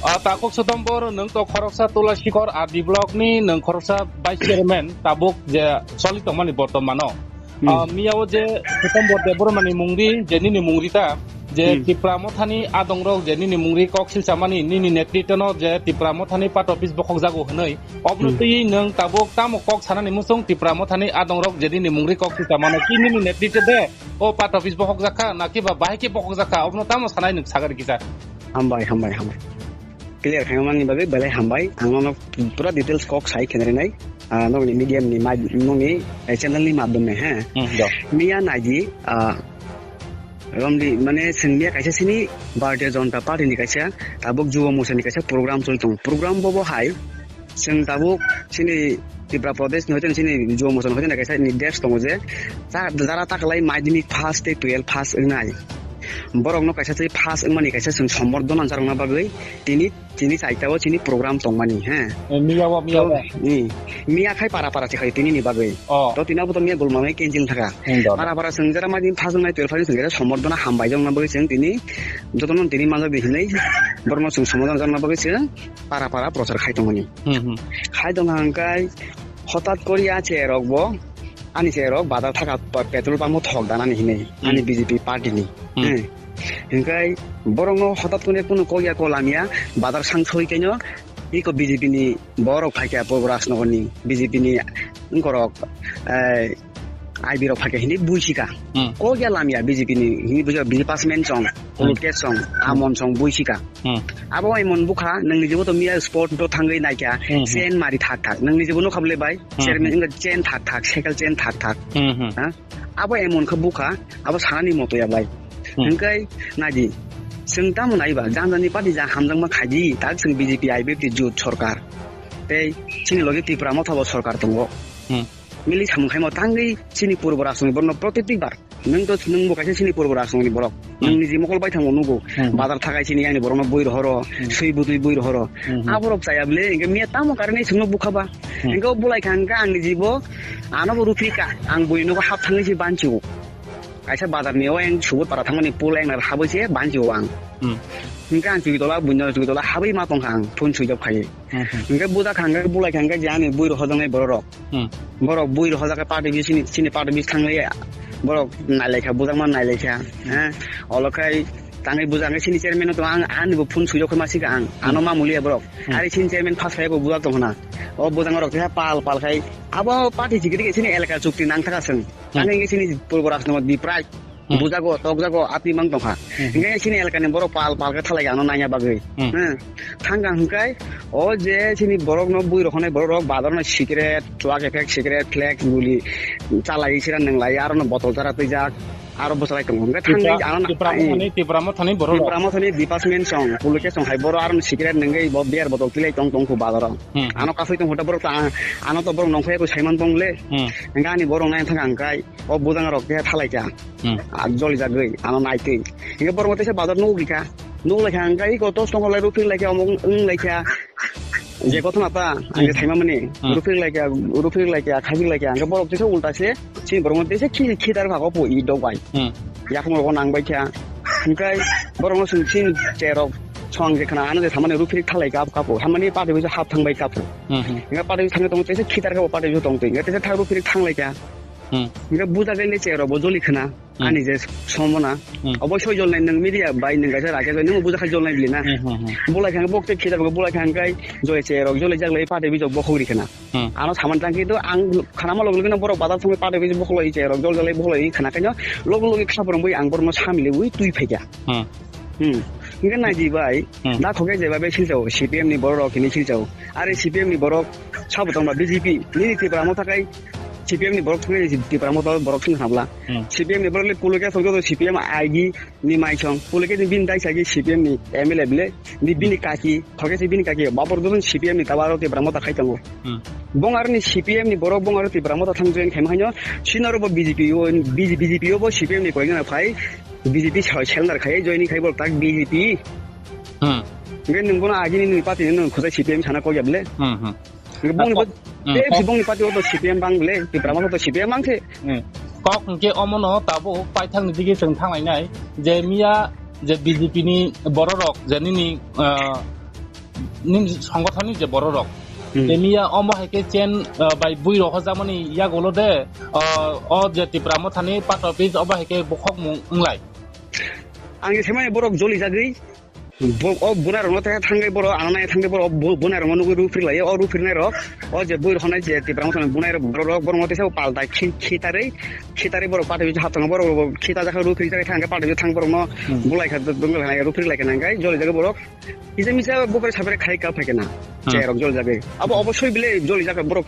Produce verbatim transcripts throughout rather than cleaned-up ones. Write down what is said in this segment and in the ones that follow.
Ah, ta kok Sutambor, nwng to khoroksa Tulasikhor R D block ni, nwng khoroksa vice chairman, tabuk je choli tongmani bortomano. Hmm. Ah, miyao je Sutambor Debbarmani mungri, je nini mungri ta, je Hmm. Tipra Mothani adongrok je nini mungri kok silchamani, nini netritwno je Tipra Mothani part office bokhokjago hwnwi, obno Hmm. twi nwng tabuk tamo kok sanani muchung Tipra Mothani adongrok je nini mungri kok silchamano, ki nini netritw de o part office bokhokjakha, na kiba bahai khe bokhokjakha, obno tamo sanai nwng sagari kisa. Hambai, hambai, hambai. Clear khaimani bagwi belai hambai. Ang nono pura details kok sai khenari nai. Ah, nokni medium ni ma-, nokni, eh, channel ni madhyome, he. Hmm, do. Miya naidi, ah, romdi, mane, chwng miya kaisa sini Bharatiya Janata Party ni kaisa, tabuk Jubo Morcha ni kaisa program choli tongo. Program bobo hai, chwng tabuk sini Tripura Pradesh ni hoite sini Jubo Morcha ni hoite kaisa nirdesh tongo je, ta-, jara taklai madhyamik pass tei twelve pass wngnai. Borokno kaisa tei pass wngmani kaisa chwng sombordhona jarokna bagwi tini, tini chaitao chini program tongmani, he. Eh, miya o, miya o. To, hmm, miya khai para para se khai tini ni bagwi. Oh. To tini abo to miya gulmamai cancel thaka. Hmm, do. Para para chwng jara madhyamik pass wngnai twelve pass chwng jara sombordhona hambai jokna bagwi chwng tini jotono tini manjak di hinwi borokno chwng sombordhona jarokna bagwi chwng para para prochar khai tongmani. Hmm, hmm. Khai tongkha hwnkhe hotat kori a che rok bo ani che rok bazar thaka pa-, petrol pump o thok danani hinwi ani Hmm. B J P party ni. Hmm. Hmm. Hingkai borok no hotat kone kunu kok ya ko lamya bazar sang soi kaino iko B J P ni borok phaikya Purbo Rajnagar ni B J P ni wngkorok, eh, I B rok phaikya hinwi buisika. Hmm. Kok ya lamya B J P ni hinwi bujo B J P pasmen chong, Hmm. Kulukes chong, Hmm. Amon chong buisika. Hmm. Abo emon bukha, nwng nijibo to miya sport to thangwi naikha, Hmm, hmm. Chain mari thak thak. Nwng nijibo nukha bwle bai, Hmm, chairman hmm. Wngkha chain thak thak, cycle chain thak thak. Hmm, hmm. Ha? Abo emon khe bukha, abo sanani moto ya bai. Hmm. Hingkai naidi, chwng tamo naiba, janjani party ja hamjakma khaidi, tak chwng B J P I P F T jut sorkar. Tei chini logi Tipra Motha bo sorkar tongo. Hmm. Mili samung khaimo tangwi chini Purbo Rajni borno protiti bar. Nwng to, nwng bo kaisa chini Purbo Rajni borok. Hmm. Nwng niji mokol bai thango nugo. Hmm. Bazar thakai chini yani borokno bui rohoro, Hmm. Sui butui bui rohoro. Hmm, hmm. Aborok chaya bwle, hingke miya tamo karne chwngno bukha ba. Hmm. Hingke o bulai kha hingke ang niji bo, ano bo ruphi ka, ang bui nogo hap thangwi se banchigo. Kaisa bazar ni o eng subur para thangmani pul eng nar habwi se banchigo ang. Hmm. Hingke ang chuki tola, buino chuki tola habwi ma tongkha ang, phone switch off khai. Hmm, hmm. Hingke buda kha hingke bulai kha hingke je ani bui rohor jangnai borok rok. Hmm. Borok bui rohor jagwi party bis chini, chini party bis thanglaiya. Borok nailaikha, bujakma nailaikha. Hmm. Ha? Olo khai tangwi bujak hingke chini chairman no tong ang, ani bo phone switch off khai ma sika ang. Hmm. Ano ma muliya borok. Hmm. Ari chini chairman first khai bo bujak tong hona. O bujak rok khe pal pal khai. Abo party chikiri khe chini elaka chukti nang thaka seng. Hmm. Ani hingke chini Purbo Rajnagar Diprai. Hmm. Bujago, tokjago, api mang tongkha. Hmm. Hingke chini elakani borok pal pal khe thalai ano nanya bagwi. Hmm. Hmm. Thangkha hingkai, o je chini borok no bui rohonai borok rok bazar no cigarette, chuak effect cigarette, flex, guli, chalai sira nwnglai, aro no botol jara twijak, aro bwchalai tongo. Hingke thangwi Tipra-, ano na-, Tipra hmm. Mothani, Tipra Mothani borok rok. Tipra Mothani department song, pulike song hai borok aro no cigarette nungwi bo beer botol tilai tong tong khu bazar o. Hmm. Ano kasui tong huta borok ta, ano to borok nongkhai ko saiman tong le. Hmm. Hingke ani borok nai thangkha hingkai. O bujang rok khe thalai kha. Hmm. A joli jagwi ano naitwi. Hingke borok teisa bazar nuk rikha. Nuk laikha hingke iko tos tongkha lai ruphi laikha omo wng laikha. Je kothoma ta ang Hmm. Thaima mani Hmm. Ruphi laikha, ruphi laikha, khaji laikha. Hingke borok teisa ulta se chini borok teisa khi khitar kha opo i dok bai. Hmm. Yakung rok nang bai kha. Hingke borok no sung chin che rok song je khna ano je thamani ruphi thalai kap kapo. Hamani pati bisa hap thang bai kapo. Hmm, hmm. Hingke pati bisa thang tong teisa khitar kha pati bisa tong twi. Hingke teisa thang ruphi thang laikha. Hmm. Hingke buja gaile che rok bo joli khna. Hmm. Ani je somona. Hmm. Obo soi jol nai nang media bai nang kaisa rake jol nang buja khai jol nai bili na. Hmm, hmm, hmm. Bulai khang bok te khida bok bulai khang kai jole che rok jole jagle pate bijok bokhok ri khna. Hmm. Ano saman tang khe to ang khana ma log log no borok bazar thang pate bijok bokhok loi che rok jol jol bokhok loi khna kaino log log kha borok bai ang borok no samile ui tui phaikha. Hmm. Hmm. Hingke nai di bai. Hmm. Da khoke je ba be silchao C P M ni borok rok hini silchao. Are C P M ni borok sabo tong ba B J P nini Tipra Motha kai C P M ni borok thangwi Tipra Motha borok thang hamla. Hmm. C P M ni borok le pulo khe thangwi C P M I D ni mai song. Pulo khe bini dai sagi C P M ni M L A bile. Ni bini kaki, thoke se bini kaki. Bapor dun C P M ni tabaro Tipra Motha khai tongo. Hmm. Bong aroni C P M ni borok bong aro Tipra Motha thang join khaima haino. Sinaro bo B J P o, B J P, B J P o bo C P M ni koigana phai. B J P sel-, selnar khai join khai bol tak B J P. Hmm. Nge nung bono agini nung party nung khosai C P M sana kok ya bile. Hmm, hmm. Nge bongni Ako-, pa-, hmm, tei kok-, bongni party o to C P M bang bile, Tipra Motha to C P M bang khe. Hmm. Kok hwnkhe omono tabuk paithakni digi chwng thanglainai, je miya je B J P ni bororok je nini, ah, nini songothoni je bororok. Hmm. Tei miya omo hai khe chen, ah, bai bui rohorjakmani yagulo de, ah, o je Tipra Mothani party office obo hai khe bokhokmung wnglai. Ang je semani borok joli jagwi, bo-, o bunai rokno tei thangwi borok, ano nai thangwi borok, bu-, bunai rokno nugwi rupri lai, o rupri nai rok, o je bui rohornai je Tipra Mothani bunai rok, borok rok, borok no teisa palta khi-, khitarwi, khitarwi borok party office haptang borok rok khitajak rupri jagwi thangwi party office thang borok no Hmm. bulai kha, rupri lai kha nangkhe joli jagwi borok. Kisa misa bupre sapre khai ka phaikena. Hmm. Cherok jol jagwi. Abo obosoi bile joli jagwi borok.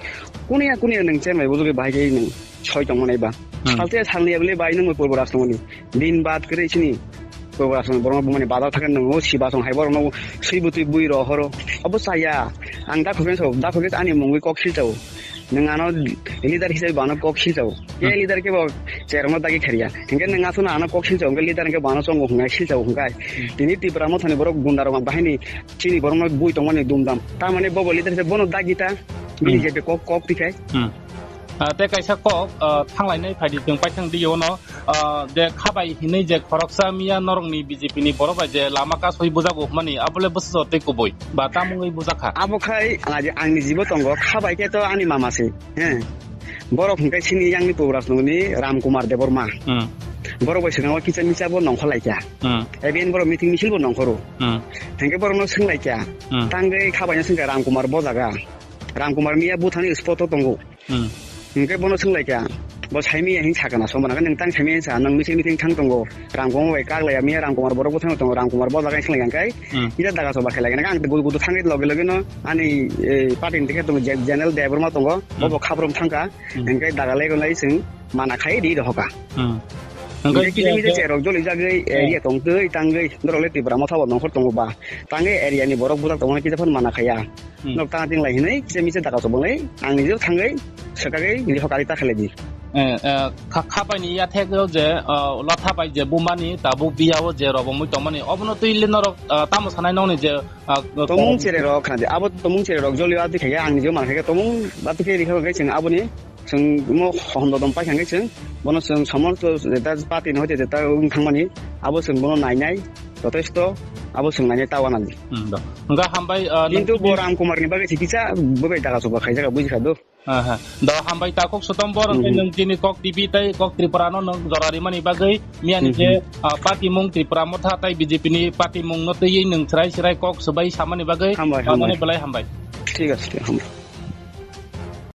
Kunia kunia nang chenai bujugwi bahai khe nang soi tong manai ba. Hmm. Salte salni bile bai nang purbo ras tongoni. Din baad kre chini. Purbo ras tong borok bumani badal thakan nang o siba song hai borok no sui butui bui ro horo. Abo saya. Ang da khukren so, da khukren ani mungwi kok sil chao. Nwng ano leader hisabe bo ano kok silchao. Ke Hmm. leader ke bo cherokno dagi kharia. Hinkhe nwng aswkno ano kok silchao, hinkhe leader hinkhe bo ano chongo hwnkhai, silchao hwnkhai. Hmm. Tini Tipra Mothani borok gunda rok bahini chini borokno bui tongmani dumdam. Tamani bobo leader hisabe bono dagi ta, bini Hmm. jepe kok, kok tikhai. Hmm. Ah, tei kaisa kok, ah, thanglainai phaidi chwng paithang di ono. Ah, je khabai hinwi je khoroksa miya norokni B J P ni borok bai je lama kasui bujago hwnmani, abole bwsajor tei kubui ba tamungwi bujakha. Abo khai, ah, je angni jibo tongo, khabai khe to ani mama se, he. Borok hwnkhe sini yangni Purbo Rajnogorni Ram Kumar Debbarma. Hmm. Borok bai swkango kisa misa bo nongkhor laikha. Hmm. Even borok meeting misil bo nongkhoro. Hmm. Hwnkhe borokno swng laikha. Hmm. Tangwi khabaino swngkha Ram Kumar bo jaga. Ram Kumar miya buthani spot o tongo. Hmm. Hingke bono swnglaikha, bo saimanya hin sakana, somana khe nwng tang saimanya sa, nwng meeting meeting thang tongo, Ram Kumar bai kak laiya, miya Ram Kumar borok bo thang tongo, Ram Kumar bo jaga swnglaikha khe, Hmm. ida daga soba khe laikha, ang gudu gudu thangwi loge loge no ani, eh, party ni khe tongo, Je-, General Debbarma tongo, bo Hmm. bo khabrom thangkha, Hmm. hingke daga laigo lai chwng mana khai ri rohoka. Hmm. Hingke Hingke kisa kisa kisa cherok joli jagwi, eh, Hmm. area tong twi tangwi, norok le Tipra Motha bo nongkhor tongo ba, tangwi area ni borok bujak tongmani kisa phano mana khaiya. Hmm. Nok tang ting lai hinwi, kisa misa daga chobonglai, ang nijeo thangwi, swkagwi, nini hokari ta khalai di. Eh, eh, kha-, khapaini yathek o je, ah, latha bai je bumani, tabuk biya o je robomwi tongmani, obono twi le norok, ah, tamo sanai nokni je, ah, Tomung kok- chere rok khna di, abo tomung chere rok jolio ati khaikhe, ang nijeo man khaikhe, tomung ati khe rikha khe chwng aboni, chwng mo hom dodom pai kha khe chwng, bono chwng somosto jeta party ni hoite jeta wng thangmani, abo chwng bono nainai, jotesto, abo chwng nainai ta wanali. Hmm, do. Hwnkha hambai, ah, Kintu nokni bo Ram Kumar ni bagwi se kisa bo bai daga chuba khaijak, bujikha do. Aha. Do hambai takhuk Sutom Bor, hwnkhe Hmm. nwng chini Kok T V tei Kok Tripura no nwng jora rimani bagwi miyani Hmm. je, ah, party mung Tripura Motha tei B J P ni party mung no twiwi nwng chwrai chwrai kok swbai samani bagwi, Hambai, ah, hambai. Nono belai hambai. Thik ache, hambai.